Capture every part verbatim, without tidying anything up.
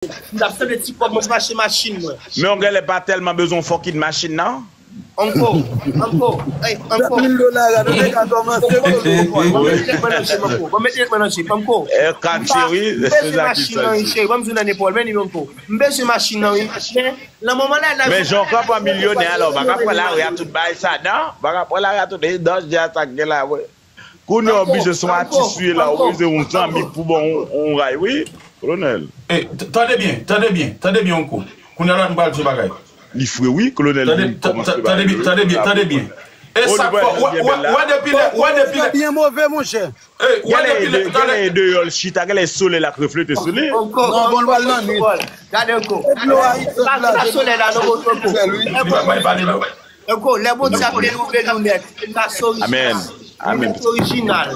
M t ap save ti kòb mwen pou m achte machin mwen. Men w genlè pa tèlman bezwen yon fucking machin nan. Anko, anko, ey, anko. Sèt mil dola, gade, nou te ka kòmanse. Bon, mete nèt mwen nan jip, anko. Bon, mete nèt mwen nan jip, anko. Katye, wi. M bezwen machin nan, wi, cheri. Ban m di w nan epòl, men li, anko. M bezwen machin nan, wi. Men, nan moman la, la. Men jan w ka pran milyonè, alò, w pa ka pran lari a tout bagay sa, non? W pa ka pran lari a tout, e danje a sa k gen la, wi. Kounye a w oblije se yon atis ou ye la, ou oblije yon zanmi pou ban w yon ray, wi, kolonèl. Tande byen, tande byen, tande byen yon kou. Kounye a la nou pral di yon bagay. Li fre wi, kolonèl vin kòmanse bay. Tande byen, tande byen, tande byen. E sa k fè, w wè depi lè, w wè depi lè. Byen move, monchè. W wè depi lè, tande. Genlè e deyò l chita, genlè e solèy la k reflete sou li. Non, bon, l pral nan nwit. Gade ankò. Solèy la, non, bon, ankò. Li pa bay pale non. Enko, lè Bondye ap beni w, beni w nèt. Pase orijinal. Amèn. Amèn. Pase orijinal.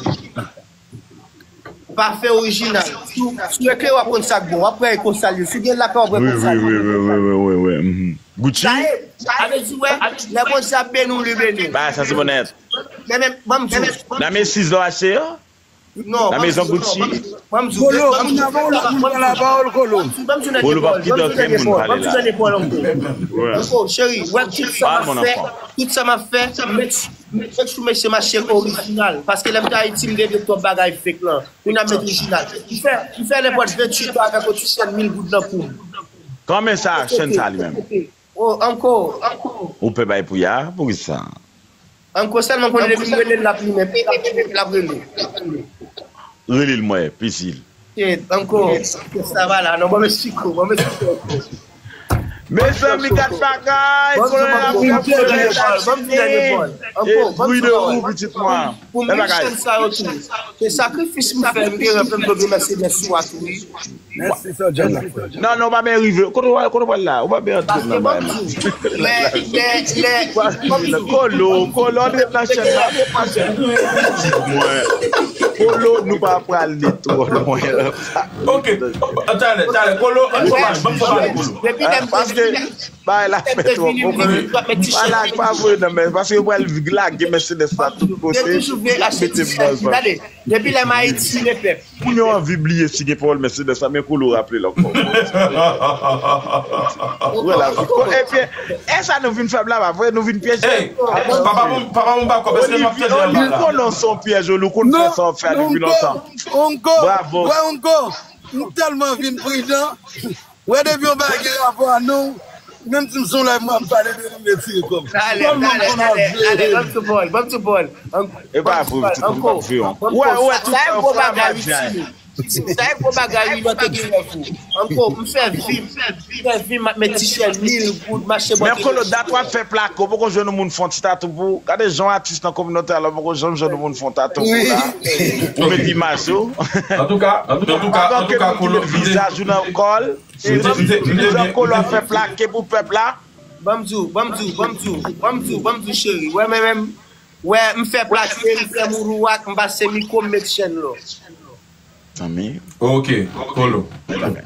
Pafe orijinal. Si w eklere, w ap konn sa k bon. W ap wè e konsa l ye. Si w gen lapè, w ap wè konsa l ye. Wi, wi, wi, wi, wi, wi. Gucci? Sa e, sa vle di, wè, lè Bondye ap beni w, li beni w. Bagay sa se bon nèt. Men, men, ban m di w. Nan men sis lò achte yo? Non, nan mezon Gucci. Kolo, kounye a ban w lòt moun pran lapawòl, Kolo. Kolo p ap kite okenn moun pale la. Anko, cheri, wè tout sa m ap fè, tout sa m ap fè, make sure mesye m achte orijinal. Paske lè m te Ayiti, m te vle twòp bagay fake lan. Kounye a m met orijinal. M fè, m fè nenpòt venntuit an avèk yon ti chèn mil goud nan kou m. Kòman sa, chèn sa li menm? Oh, anko, anko. Ou pè bay pou ya, poukisa? Anko sèlman konnen depi m rele l l ap limen, pip, pip, pip, l ap rele. Rele l mwen, pisil. Shit, anko, sa va la, non, bon, mèsi ko, bon, mèsi ko. Mezanmi, gad bagay, kolonèl ap fè kolonèl asasinen. Anko, ban m di w bagay. Pou m gen chèn sa yo tou. Se sakrifis m fè, m gen rèv, m dwe remèsye Bondye sou a tou, wi. Mèsi, Sir John Lafrèch. Non, non, w pa byen rive. Kote w pral la? Ou pa byen antre nan bagay la. Lè, lè, lè. Kolo, Kolo, antre nan chèn la. Mwen. Kolo, nou pa prale twò lwen. Ok. Talè, talè. Kolo, ann fè pale, banm fè pale, Kolo. Paske bagay la fè twò konplike. Bagay la pa voye nan men. Paske yo pral lage Mercedes la tout kote. Mete m nan zòn. Depi lè m Ayiti, lepèp. Moun yo anvi bliye si gen pawòl Mercedes la, men Kolo raple l ankò. Wè la. Ebyen, e sa nou vin fè la, pa vre? Nou vin pyeje. Papa bon, papa bon, pa kòb, èske nou ap tande anba la? Ou konnen w se yon pyèj, ou konn fè sa w ap fè a depi lontan. Bravo. Wè, Onko, m tèlman vin pridan. Wè depi yon bagay gen rapò a nou, menm si m sou live mwen ap pale de nou, m retire kò m. Talè, talè, talè, talè, ban m ti bòl, ban m ti bòl. E pa vre, m ti bòl, m pa vre. Wè, wè, tout sa, sa e gwo bagay wi, Tini. Sa e gwo bagay wi, lè w te gen rèv ou. Anko, m fè vi m, m fè vi m, m ap met ti chèn mil goud, mache bò. Men Kolo, dat w ap fè plake, w poko jwenn yon moun fè yon ti tatou pou ou. Gade jan w atis nan kominote a la, w poko janm jwenn yon moun fè yon tatou pou ou la. Ou met imaj ou. Antouka, antouka, antouka, Kolo, vizaj ou nan kò l. Jan Kolo ap fè plake pou pèp la. Ban m di w, ban m di w, ban m di w, ban m di w, ban m di w, cheri. Wè, men menm, wè, m fè plake, m fè mourouwak, m pase mikwo, m met chèn lò. Tanmi. Ok, Kolo.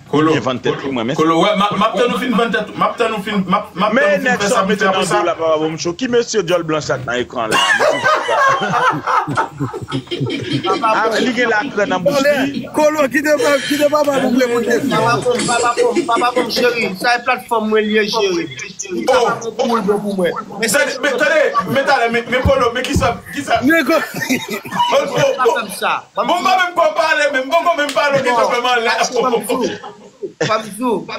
Kolo. Byen vann tèt li, mwen, men. Kolo, wè, m ap, m ap tann ou fin vann tèt, m ap tann ou fin, m ap, m ap tann ou fin fè sa pou fè apre sa. Men nèg sa mete nan do la, papa, bon, m cho. Ki mesye djòl blanch la k nan ekran la? Li gen lakren nan bouch li. Kolo, kite papa, kite papa pou vle moun te fè. Papa bon, papa bon, papa bon, cheri. Sa e platfòm mwen li ye, cheri. Li ka pa bon pou ou, l bon pou mwen. Men tande, men talè, men Kolo, men kisa, kisa. Kolo, bon, bon, bon, bon, m pa menm konn pale, men m poko menm pale, ou gentan fè m anlè. Pam Zou. M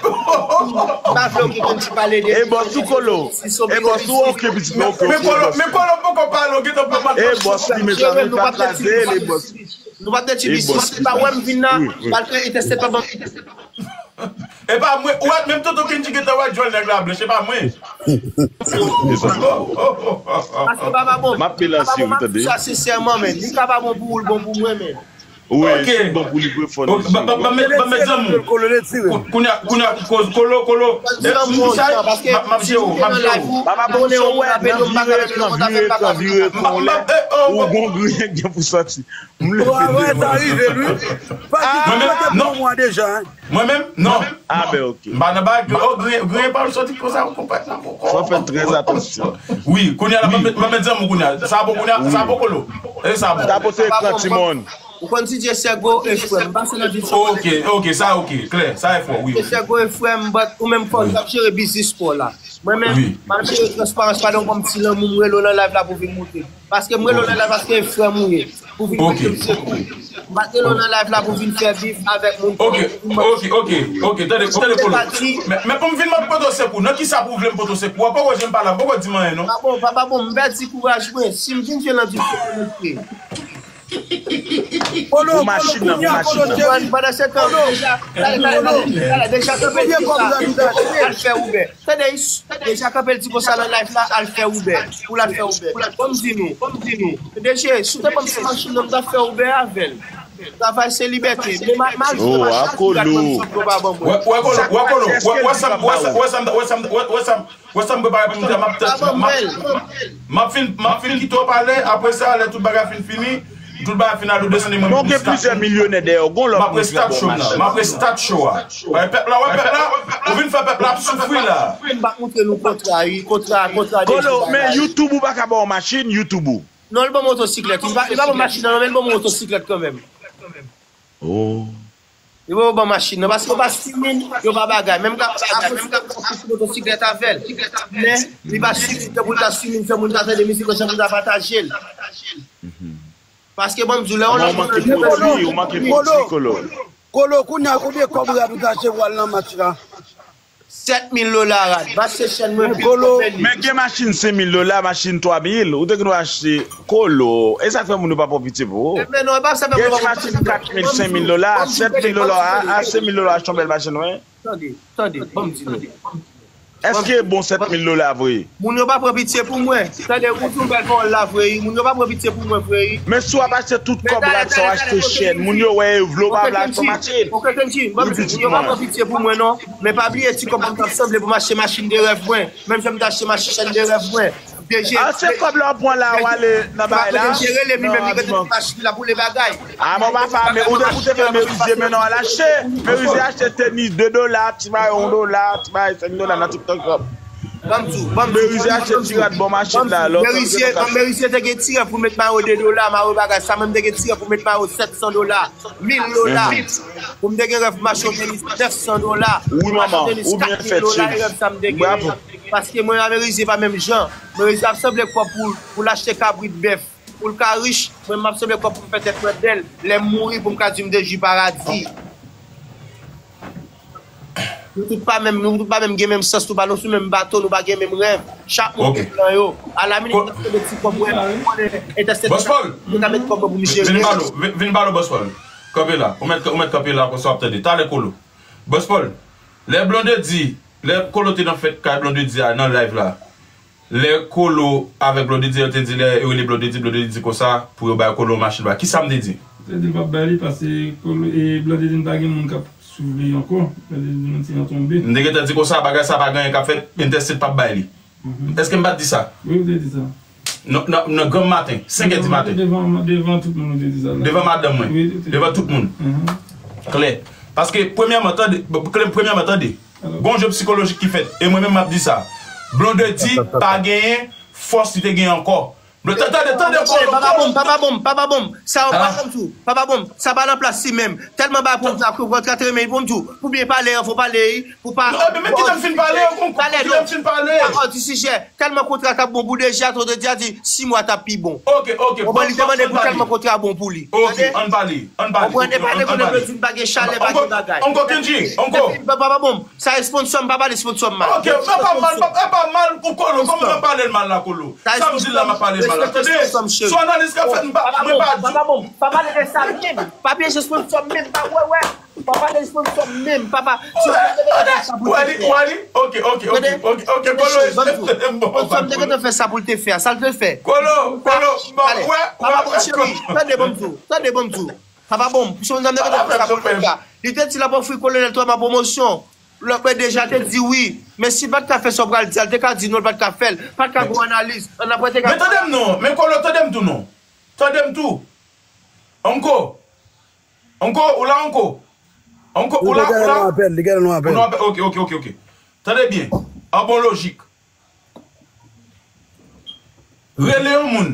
pa vle w gen ti pale de. E bòs ou Kolo. E bòs ou, ok, pitit mwen, ok. Men Kolo, men Kolo poko pale, w gentan pran mal. E bòs li, mezanmi, pa kraze l, e bòs. Nou pa t de ti bisi, se pa wè m vin nan, malgre entèsèt pa ban. E pa mwen, ou wè, menm tonton Kendji gentan wè djòl nèg la blanch, e pa mwen. Paske papa bon. M ap melanje wi, tande. Sa sensèman, men. Li ka pa bon pou ou, l bon pou mwen, men. Wi, si l bon pou li vre, fò nou suiv. Ban m met zanmi. Kounye a, kounye a, Kolo, Kolo. M ap jere w, m ap jere w. Papa bon, si w wè, nan vire ekran, vire ekran, vire ekran, ou lè, ou gon griyen k gen pou soti. M leve devan. Sa rive, wi. Paske ou te pran mwa deja, hein. Mwen menm, non. Ah, ben, ok. M pa nan bagay, oh, griyen, griyen pa soti konsa, ou konprann sa, ou konprann. Fò fè trè atansyon. Wi, kounye a la, ban m met zanmi kounye a. Sa bon kounye a, sa bon Kolo. E sa bon. Sa bon, se ekran timoun. Ou konn DJ Sego e frè m, m pase nan vi sa. Ok, ok, sa ok, klè, sa e fò, wi, DJ Sego e frè m, but ou menm fò w ap jere biznis pa w la. Mwen menm, m ap jere transparans, pa nan yon ti lanmou, m rele w nan live la pou vin moute. Paske m rele w nan live paske e frè m ou ye. Pou vin mande m sekou. M pa t rele w nan live la pou vin fè bif avèk moun. Ok, ok, ok, ok, tande, tande, Kolo. Men, men pou m vin mande pote w sekou, nan kisa pou w vle m pote w sekou? W ap wè jan m pale, m poko di m anyen, non. Pa bon, pa, pa bon, m pèdi kouraj mwen. Si m vin jwe nan di fè mwen montre. Pou machin nan, pou machin nan. Pandan se tan, deja, deja, deja, deja, al fè Uber. Tande, deja kanpe l di konsa nan live la, al fè Uber. Pou l al fè Uber. Ban m di nou, ban m di nou. Deje, si w te ban m se machin nan, m t ap fè Uber avè l. Travay se libète. Men ma- malgre machin pirat mwen, m sot yo pa ban mwen. Wè, wè, Kolo, wè, Kolo, wè, wè sa m, wè sa, wè sa m, wè sa m, wè, wè sa m, wè sa m prepare pou m di a, m ap, m ap, m ap fin, m ap fin kite w pale, apre sa, lè tout bagay fin fini, tout bagay fin al, ou desann mwen. Non, gen plizyè milyonè dèyè w, gon lòt moun ki ap ba w machin. M ap restat show a. Wè, pèp la, wè, pèp la, ou vin fè pèp la ap soufri la. M pa montre nou kontra, wi, kontra, kontra. Kolo, men YouTube ou pa ka ba w machin, YouTube ou. Non, li ban m motosiklèt. Li pa, li pa ban m machin nan, men li ban m motosiklèt kanmenm. Oh. Li ban m machin nan, paske yo pa simin, yo pa bagay. Menm ka, menm ka, motosiklèt avè l. Men, li pa simin, tankou l ta simin, fè moun ta tande mizik, konsa moun ta pataje l. Paske bon, m di w, lè yon lòt moun manke pwodui, ou manke pwodui, Kolo. Kolo, kounye a, konbyen kòb rad ou ta achte pou al nan match la? Sèt mil dola rad. Match se chèn mwen pi gwo men li. Men gen machin senk mil dola, machin twa mil, ou te gen dwa achte, Kolo. E sa k fè moun yo pa pran pitye pou ou. Men non, e pa sa fè moun yo pa pran pitye pou mwen. Gen machin kat mil, senk mil dola, sèt mil dola a, a senk mil dola, achte yon bèl machin, wi. Tande, tande, ban m di nou. Èske e bon sèt mil dola vre? Moun yo pa pran pitye pou mwen. Tande, ou di yon bèl pawòl la vre, wi. Moun yo pa pran pitye pou mwen vre, wi. Men si w ap achte tout kòb rad sa, w achte chèn, moun yo wè yo vle w pa vle achte yon machin. Ok, Kenji, ban m di, moun yo pa pran pitye pou mwen, non. Men pa bliye ti kòb mwen t ap sanble pou m achte machin de rèv mwen. Menm jan m te achte machin de rèv mwen. Achte kòb la w pran la, w ale nan bagay la. Deje rele m, li menm li rete nan machin la pou le bagay. A, bon, papa, men ou te, ou te fè Merizier, men non, al achte. Merizier achte tenis de dola, ti mayo yon dola, ti mayo senk dola nan TikTok Shop. Ban m di w, ban m di w. Merizier achte ti rad bò machin la, lòt Merizier, Merizier te gen ti rèv pou met mayo de dola, mayo bagay. Sa menm te gen ti rèv pou met mayo sèt san dola, mil dola. Pou m te gen rèv pou m achte yon tenis nèf san dola. Wi, manman, ou byen fèt, cheri. Rèv sa m te gen. Bravo. Paske mwen ak Merizier pa menm jan. Merizier ap sanble kòb pou, pou l achte kabrit bèf. Pou l ka rich, mwen m ap sanble kòb pou m fè tèt mwen bèl. Lè m mouri, pou m ka di m te jwi paradi. Nou tout pa menm, nou tout pa menm gen menm sans, nou pa nou sou menm bato, nou pa gen menm rèv. Chak moun gen plan yo. Alaminit, n ap fè de ti kòb, wè, konnen entèstet yo ka met kòb mwen pou m jere. Vin pale, vin, vin pale, Bòs Paul. Kanpe la. Ou mèt, ou mèt kanpe la, konsa w ap tande. Talè, Kolo. Bòs Paul, lè Blondedy, lè Kolo te nan fèt kay Blondedy a, nan live la, lè Kolo avèk Blondedy, yo te di, lè yo rele Blondedy, Blondedy di konsa, pou yo bay Kolo yon machin ba. Kisa m te di? Ou te di l p ap bay li, paske Kolo, e, Blondedy pa gen moun k ap swiv li ankò. Blondedy di moun ti nan tonbe. M te gentan di konsa, bagay sa pa gen anyen k ap fèt, Entèstet p ap bay li. Èske m pa t di sa? Wi, ou te di sa. Nan, nan, nan granm maten, senk è di maten. Devan, devan tout moun ou te di sa la. Devan madanm mwen. Wi, ou te di sa. Devan tout moun. Klè. Paske, premyèman, tande, klè, premyèman, tande. Gon jwe sikolojik ki fèt. E mwen menm, m ap di sa. Blondedy pa genyen fòs li te genyen ankò. Blondedy, tande, tande, Kolo, Kolo. Papa bon, papa bon, papa bon. Sa yo pa konn tou. Papa bon, sa pa nan plas li menm. Tèlman bagay pou m ta kontre men pou m tou. Pou byen pale an, fò pale, pou pa. Non, men kite m fin pale, kite m fin pale. Pawòl di sijè. Tèlman kontra t ap bon pou Deja, Blondedy a di sis mwa t ap pi bon. Ok, ok. Bon, li te mande pou tèlman kontra bon pou li. Ok, ann pale, ann pale. Konprann, e pa dekonnen Blondedy pa gen chalè, pa gen bagay. Onko Kendji, onko. Papa bon, sa e sponsò m, pa pale sponsò m mal. Ok, e pa mal, e pa mal pou Kolo. Kòman w ap pale l mal la, Kolo? Sa m di l la, m ap pale l mal la. Tande, sou analiz k ap fèt, m pa, mwen pa di. Papa bon, pa pale de sa menm. Pa pyeje sponsò m menm, pa wè, wè. Papa de sponsò m menm, papa. Wali, Wali, ok, ok, ok, ok, ok, Kolo, sponsò m te gentan fè sa pou l te fè a, sa l te fè. Kolo, Kolo, bon, wè, wè, papa, bon, cheri, tande bon m di w, tande bon m di w. Papa bon, sponsò m te gentan fè sa pou l te fè a. Li te di l ap ofri Kolonèl Thomas pwomosyon. Lòt mwen Deja te di wi. Men si l pa t ka fè sa w pral di a, l te ka di non, l pa t ka fè l. Pa t ka gon analiz. Annapre te ka. Men tande m non, men Kolo, tande m tou non. Tande m tou. Onko. Onko, ou la, Onko? Onko, ou la, ou la? Li gentan nan apèl, li gentan nan apèl. Ou nan apèl, ok, ok, ok, ok. Tande byen, an bon lojik. Rele yon moun.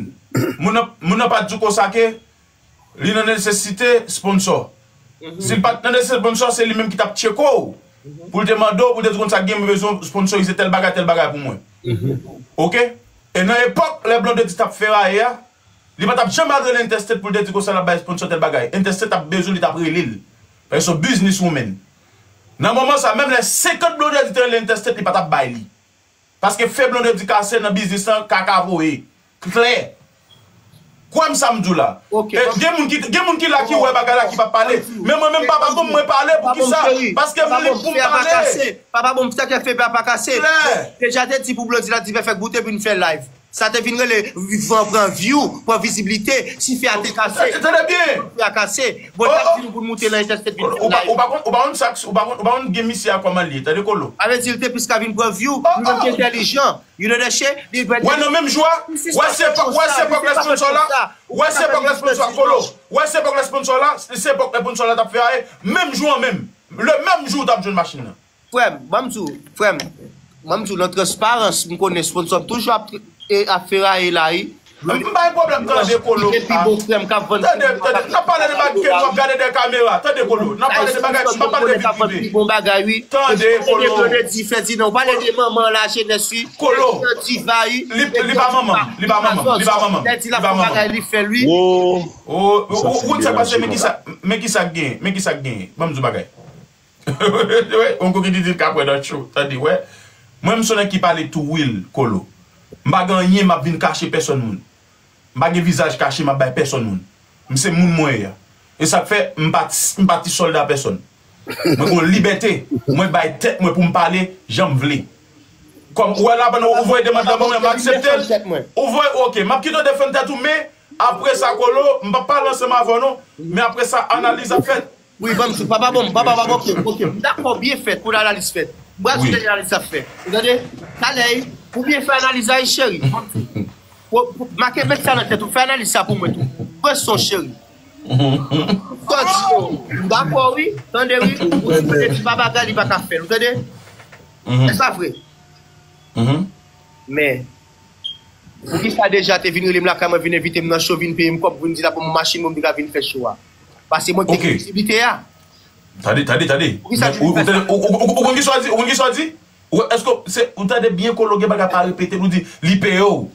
Moun nan, moun nan pa di w konsa ke Li nan nesesite sponsò. Si l pa t nan nesesite sponsò, se li menm ki t ap tcheke w pou l te mande w, pou l te di konn sa k gen, mwen bezwen sponsorize tèl bagay, tèl bagay pou mwen. Oke? E nan epòk lè Blondedy t ap feraye a, li pa t ap janm al rele Interstate pou l te di konsa l ap bay sponsò tèl bagay. Interstate t ap bezwen li, t ap rele l. Paske se yon business woman. Nan moman sa, menm lè senkant Blondedy te rele Interstate, li pa t ap bay li. Paske fè Blondedy kase nan biznis lan, kaka voye. Klè. Kwè m sa m di w la. Ok, E, bon. Gen moun ki, gen moun ki la ki wè bagay la ki pa pale. Men mwen menm papa bon mwen pale pou ki sa? Paske m li pou m pale. Papa bon, sa k fè pa kase. Klè. Deja te di pou Blondedy la di fè fè goute pou n fè live. Sa te vin rele van pran view, pran viziblite, si fè a te kase. Tande byen. Fè a kase. Bon, t ap di nou pou n moute nan Interstate vin Ou fè pa ou live. pa konn ou pa konn sa ou pa konn ou pa konn gen misye a kòman li ye. Tande Kolo. Sa vle di l te plis ka vin pran view, nou menm ki entèlijan. You know that shit? Li pran Wè nan menm jou a, wè se epòk wè se epòk lè sponsò la, wè se epòk lè sponsò Kolo, wè se epòk lè sponsò la, se epòk lè sponsò la t ap feraye, menm jou an menm, le menm jou w t ap jwenn machin nan. Frè m, ban m di w, frè m, ban m di w nan transparans, m konnen sponsò m toujou ap e ap feraye la wi. M pa gen pwoblèm tande Kolo. Gen pi bon frè m k ap vann Tande, tande, n ap pale de bagay ke nou ap gade dèyè kamera. Tande Kolo, n ap pale de bagay, m ap pale de vi prive. Pi bon bagay wi. Tande Kolo. Blondedy, Ferdinand, ou pale de manman lajenès wi. Kolo. Diva wi. Li li pa manman m, li pa manman m, li pa manman m. Lè di l ap fè bagay li fè l wi. Wo. O, o, ou konn sa k pase, men ki sa, men ki sa k genyen, men ki sa k genyen. Ban m di w bagay. Yon kou ki di di l ka pran nan tchou. Tande, wè. Mwen, m se yon nèg ki pale tou real, Kolo. M pa gen anyen m ap vin kache pèsòn moun. M pa gen vizaj kache m ap bay pèsònn moun. M se moun mwen ye a. E sa k fè m pa ti, m pa ti sòlda pèsònn. Mwen gon libète, mwen bay tèt mwen pou m pale jan m vle. Kòm ou wè la pandan ou voye demann lan ban mwen, m aksepte l. Ou voye, ok, m ap kite w defann tèt ou, men apre sa Kolo, m p ap pale ansanm avè w non, men apre sa analiz ap fèt. Wi, ban m sou, papa bon, papa, papa, ok, ok, m dakò byen fèt pou analiz fèt. M pral sou dènye analiz sa fè. Ou tande? Talè, pou byen fè analiz la, cheri. Pou, pou, make, met sa nan tèt ou, fè analiz sa pou mwen tou. Pran son, cheri. Sa w di yo, m dakò wi, tande wi. Ou di mwen di pa bagay, li pa ka fè l, ou tande? E sa vre. Men, poukisa Deja te vin rele m lakay mwen, vin envite m nan show, vin peye m kòb pou vin di l ap ban m machin pou m te ka vin fè show a? Paske mwen ki te gen viziblite a. Tande, tande, tande. Poukisa Ou, ou, ou, ou, ou, ou konn ki sa w di? Ou konn ki sa w di? Ou, èske se, ou tande byen Kolo gen bagay pa repete l, ou di li peye w?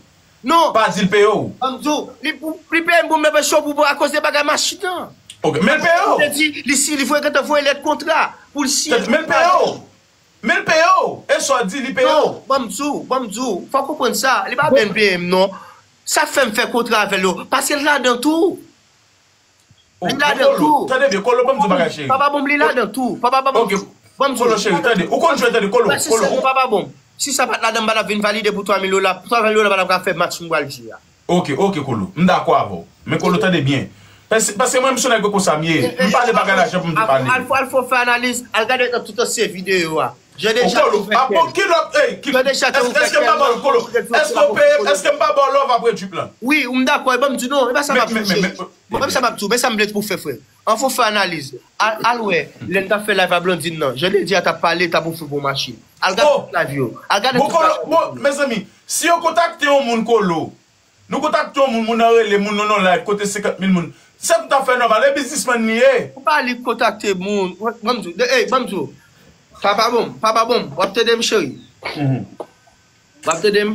Non. Pa di l peye w. Ban m di w, li pou, li peye m pou m leve show pou, pou akoz de bagay machin nan. Ok, men l peye w. Li di, li si, li voye gentan voye lèt kontra pou l siyen. Men l peye w. Men l peye w. E sa w di li peye w. Non, ban m di w, ban m di w, fò w konprann sa. Li pa byen peye m non. Sa fè m fè kontra avè l yo. Paske l ladan tou. Li ladan tou. Tande byen, Kolo, ban m di w bagay cheri. Papa bon, li ladan tou. Papa, papa, Ok. Kolo cheri, tande. Ou konn jwe, tande, Kolo. Kolo. Papa bon. Si sa pa t ladan, m pa t ap vin valide pou twa mil dola. Twa mil dola pa t ap ka fè match m pral jwe a. Ok, ok, Kolo. M dakò avè w. Men Kolo, tande byen. Paske, paske mwen, m se yon nèg konsa m ye. M pale bagay la jan pou m te pale. Al, al, al fè analiz, al gade nan tout ansyen videyo a. Jan Deja te ouvè kè l. Ki lòt, ey, ki, Jan Deja te ouvè kè l. Èske m pa ba w, Kolo? Èske w peye, èske m pa ba w love apre drip lan? Wi, m dakò, e ban m di w non, e pa sa m ap di w, cheri. E pa sa m ap di w, men sa m vle pou w fè, frè. Ann fè analiz. Al, al wè, lè n t ap fè live a Blondine nan, jan Deja t ap pale, t ap ofri pou machin. Al gade tout live yo. Al gade tout bagay yo. Bon, mezanmi, si yo kontakte yon moun Kolo, nou kontakte yon moun, moun nan rele, moun nan nan live, kote senkant mil moun, se tout afè nòmal, e biznismann li ye. Ou pa li kontakte moun, ban m di w, ey, ban m di w. Papa bon, papa bon, w ap tande m cheri? W ap tande m?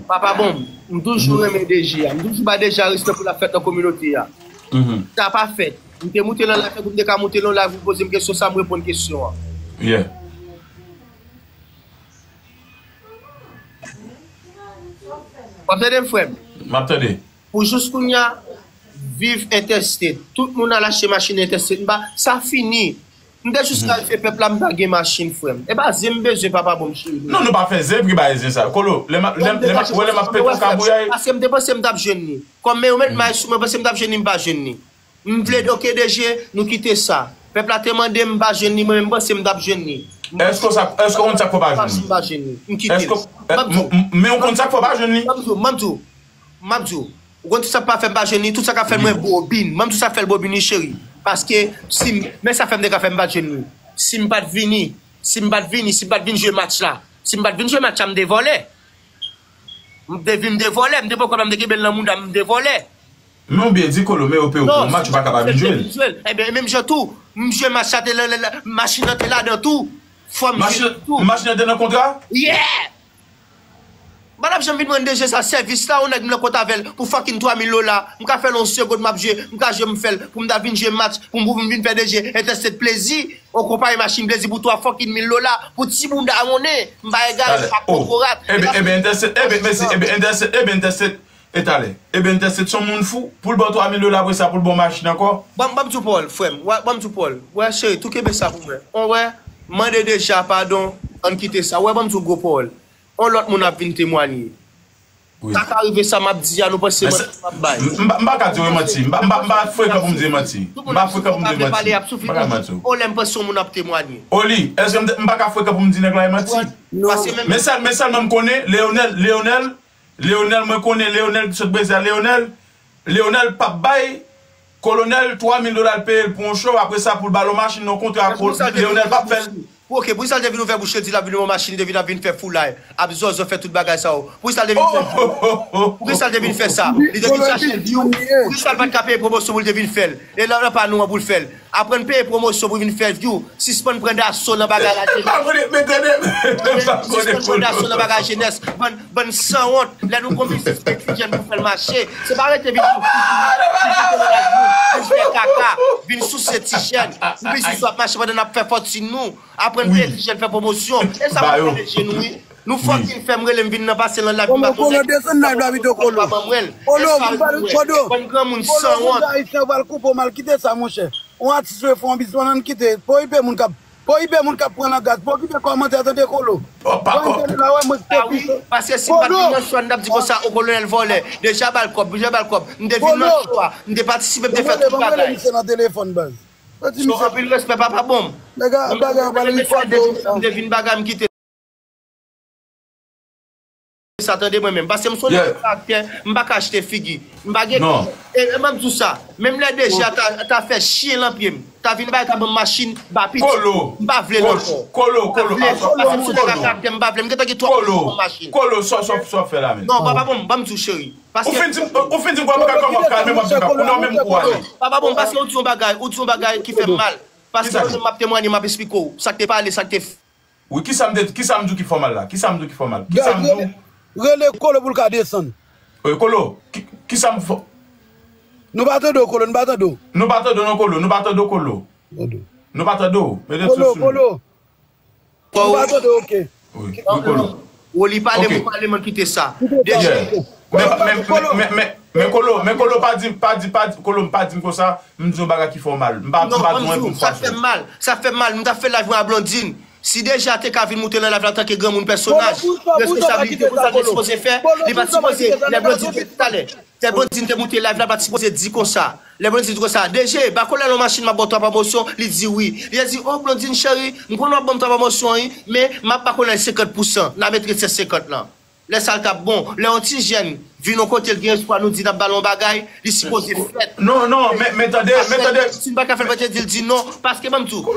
Papa bon, m toujou renmen Deja, m toujou ba Deja respè pou l ap fèt nan kominote a. Sa pa fèt. M te moute nan live pou m te ka moute nan live, ou poze m kesyon sa, m reponn kesyon an. Yeah. W ap tande m, frè m? M ap tande. Pou jis kounye a, viv Interstate. Tout moun al achte machin Interstate. M pa, sa fini. M te jis ka fè pèp la, m pa gen machin, frè m. E pa zen m bezwen, papa bon m cheri. Non, nou pa fè zen, ki bay zen sa. Kolo, lè m ap, lè m, lè m ap, wè lè m ap pete yon kabouyay. Paske m te panse m t ap jwenn li. Kòm men yo met may sou mwen, panse m t ap jwenn li, m pa jwenn li. M vle, ok, Deja, nou kite sa. Pèp la te mande m, m pa jwenn li, mwen menm m panse m t ap jwenn li. Èske w sa, èske w konn sa k fè w pa jwenn li? M pa jwenn li. M kite l. Èske, m, m, men w konn sa k fè w pa jwenn li? M ap di w, m ap di w, m ap di w. Ou konn tout sa k pa fè m pa jwenn li, tout sa k ap fè mwen bobin. M ap di w sa k fè l bobin wi, cheri. Paske, si m, men sa fè m te ka fè m pa jwenn li. Si m pa t vini, si m pa t vini, si m pa t vin jwe match la, si m pa t vin jwe match la, m te vòlè. M te vin, m te vòlè, m te pran kòb la, m te kenbe l nan mouda m, m te vòlè. Men w byen di Kolo, men yo peye w pou Non, yon match, ou pa ka pa vin jwe l. Jwe l. Ebyen, menm jan tou, m jwe match la te la, la, la, machin nan te ladan tou. Fò m jwe tou. Machin nan te nan kontra? Yeah! M pa t ap janm vin rann D J sa sèvis la, yon nèg m nan kont avè l pou fucking twa mil dola. M ka fè l yon segonn m ap jwe, m ka jwe m fè l pou m ta vin jwe match, pou m pou m vin fè D J entèstet plezi. On konpayi machin plezi pou twa fucking mil dola pou ti bounda monnen. M pa egare, m pa kokorat. Ebyen, ebyen, entèstet, ebyen, mèsi, ebyen, entèstet, ebyen, entèstet, e talè. Ebyen, entèstet se yon moun fou, pou l ba w twa mil dola apre sa, pou l ba w machin ankò. Ban m, ban m tou pawòl, frè m. Wè, ban m tou pawòl. Wè, cheri, tou kenbe sa pou mwen. On wè, mande D J a padon, ann kite sa. Wè, ban m tou gwo pawòl. On lòt moun ap vin temwanye. Sa ka rive sa m ap di a, nou panse manti m ap bay. M pa ka di w e manti. M pa frekan pou m di e manti. M pa frekan pou m di e manti. M pa ka manti w. O lè m panse yon moun ap temwanye. Oli, èske m pa ka frekan pou m di nèg la e manti? Men sèl, men sèlman m konnen, Leonel, Leonel, Leonel, mwen konnen Leonel ki sot Brezil, Leonel, Leonel p ap bay Kolonèl twa mil dola l peye l pou yon show, apre sa pou l ba l yon machin nan kontra, Leonel p ap fè l. Pou, ok, poukisa l te vin ouvè bouch li, di l ap vin yon machin, li te vin ap vin fè foulay, ap zòzò, fè tout bagay sa yo? Poukisa l te vin fè view? Poukisa l te vin fè sa? Li te vin chache view. Poukisa l pa t ka peye pwomosyon pou l te vin fè l? E nan, nan pa nou an pou l fè l. Aprann peye pwomosyon pou vin fè view. Sispann pran daso nan bagay lajenès. Sispann pran daso nan bagay jenès. Bann, bann sanwont. Lè nou gon biznis, mete ti jèn pou fè l mache. Se pa rete vin sou, vin fè kaka, vin souse ti jèn. Pou biznis w ap mache pandan n ap fè fòtin nou. Aprann peye ti jèn, fè pwomosyon. E sa pou pale je nou, wi. Nou fucking fè m rele m vin nan pase nan live m pa konnen. Kolo, desann live la pito, Kolo. Kolo, vin pale, Kolo. Bann granmoun sanwont. Ayisyen, ou pral koupe w mal, kite sa, monchè. On atis vle fè on biznis, ann kite. Pokipe moun k ap, pokipe moun k ap pran langaj, pokipe kòmantè, tande, Kolo. Pokipe la, wè, mwen ki te pi cho. Paske si m pa t vin nan show a, n t ap di konsa, o Kolonèl vòlè. Deja ba l kòb, deja ba l kòb. M te vin nan show a, m te patisipe, m te fè tout bagay. Misye nan telefòn, baz. So, anpil respè, papa, bon. Bagay, bagay, bagay, m te vin bagay, m kite. Sa tande mwen menm. Paske m se yon nèg karaktè, m pa ka achte figi. M pa gen. E, e, ban m di w sa. Menm lè deja ta, ta fè chyen lan pye m, ta vin bay ka ban m machin, ba piti. M pa vle l ankò. Kolo, Kolo, Kolo. Paske m se yon nèg a karaktè, m pa vle. M gentan gen twòp moun pou machin. Kolo, sa w, sa w ap fè la menm? Non, papa, bon, ban m di w, cheri. Paske. Ou fin di m, ou fin di m kòman ka kòman kalme m ap di m ap ou non menm ou ale. Papa, bon, paske ou di yon bagay, ou di yon bagay ki fè m mal. Paske mwen menm m ap temwanye, m ap esplike w sa k te pale, sa k te. Wi, kisa m te, kisa m di w ki fè w mal la? Kisa m di w ki fè w mal? Kisa m di w? Rele Kolo pou l ka desann. Wi, Kolo, ki, kisa m fè? Nou pa tande w, Kolo, nou pa tande w. Nou pa tande w non, Kolo, nou pa tande w, Kolo. Nou pa tande w. Mete sou sou. Kolo, Kolo. Nou pa tande w, oke. Wi, wi, Kolo. Woli pale, mwen pale, mwen kite sa. Deje. Men, men, men, men, men, men Kolo, men Kolo pa di, pa di, pa di, Kolo, m pa di m konsa, m di yon bagay ki fè w mal. M pa, m pa di yon pou m fache. Sa fè m mal, sa fè m mal, m t ap fè live mwen a Blondine. Si Deja te ka vin moute nan live la antanke granmoun pèsonaj, responsablite, pou sa li sipoze fè, li pa t sipoze, lè Blondine te, talè, lè Blondine te moute live la, pa t sipoze di konsa. Lè Blondine di konsa, Deje, ba Kolonèl yon machin, m ap ba w twa pwomosyon, li di wi. Li di, o Blondine cheri, m konnen w ap ban m twa pwomosyon wi, men m ap ba Kolonèl senkant pousan nan mete sèt senkant lan. Lè sa l t ap bon. Lè yon ti jèn vin yon kote l gen espwa nou di n ap ba l yon bagay, li sipoze fèt. Non, non, men, men tande, men tande. Si m pa ka fè l, mwen te di l di non, paske ban m di w,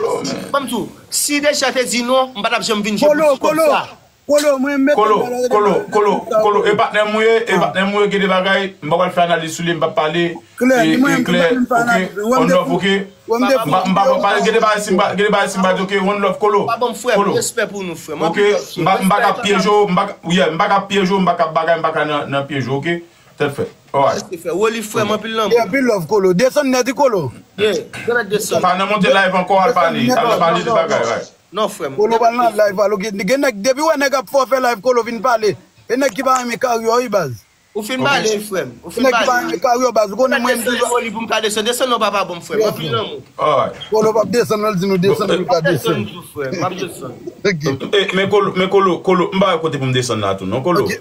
ban m di w, si Deja te di non, m pa t ap janm vin jwe pou ti kòb sa. Kolo, mwen mèt. Kolo, Kolo, Kolo, Kolo, e patnè m ou ye, e patnè m ou ye, gen de bagay, m pa pral fè analiz sou li, m p ap pale. Klè, e, e klè, oke, on off, oke. M pa, m pa, pa, gen de bagay si m pa, gen de bagay si m pa di, oke, one love, Kolo. Pa ban m frè m, respè pou nou, frè m. Oke, m pa, m pa ka pyeje w, m pa ka, yeah, m pa ka pyeje w, m pa ka bagay, m pa ka nan, nan pyeje w, oke. Tèt frèt. Alright. Respè, frè. Woli frè m, anpil lanmou. E anpil love, Kolo. Desann nèt, wi, Kolo. Yeah, desann. Pa nan monte live ankò, al pale, al pale de bagay, right. Non, frè m. Kolo pral nan live, alo, gen, gen nèg, depi w wè nèg ap fè w fè live, Kolo vin pale. E nèg ki pa renmen kari w, wi, baz. Ou fin pale, frè m. Ou fin pale. Nèg ki pa renmen kari w, baz. Ou konnen mwen, m toujou. Desann, Woli, pou m ka desann. Desann non, papa, bon, frè m. Anpil lanmou. Alright. Kolo p ap desann, non, l di nou desann, pou l ka desann. M ap desann tou, frè m. M ap desann. Ok. E, men Kolo, men Kolo, Kolo, m pa wè kote pou m desann la tou, non, Kolo. Ok.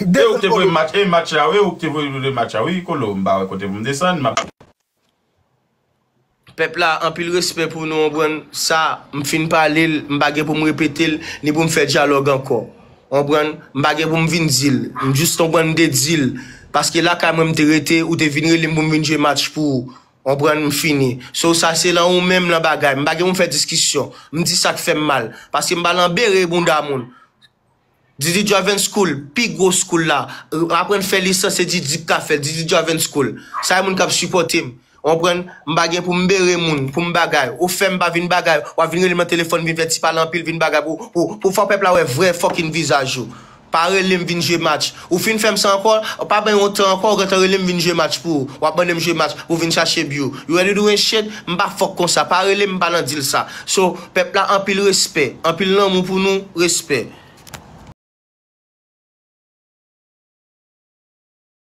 E ou k te voye match, e match la, wi, ou k te voye match la, wi, Kolo, m pa wè kote pou m desann, m ap. Pèp la, anpil respè pou nou, w konprann sa, m fin pale l, m pa gen pou m repete l, ni pou m fè dyalòg ankò. W konprann, m pa gen pou m vin di l, m jis, w konprann, m te di l, paske lakay mwen m te rete, ou te vin rele m pou m vin jwe match pou ou, w konprann, m fini. So, sa se lan ou menm lan bagay, m pa gen pou m fè diskisyon, m di sa k fè m mal, paske m pa lan bere bounda moun. Didi Driving School, pi gwo school la. Aprann fè lisans, se Didi k ka fè l, Didi Driving School. Sa e moun k ap sipòte m. Ou konprann? M pa gen pou m bere moun, pou m bagay. Ou fè m pa vin bagay, w ap vin rele m nan telefòn, vin fè ti pale anpil, vin bagay pou, pou, pou fè pèp la wè vrè fucking vizaj ou. Pa rele m vin jwe match. Ou fin fè m sa ankò, pa ban yon tan ankò, ou gentan rele m vin jwe match pou ou. W ap mande m jwe match pou vin chache bi w. You ready doing shit? M pa fuck konsa. Pa rele m, m pa nan deal sa. So, pèp la, anpil respè, anpil lanmou pou nou, respè.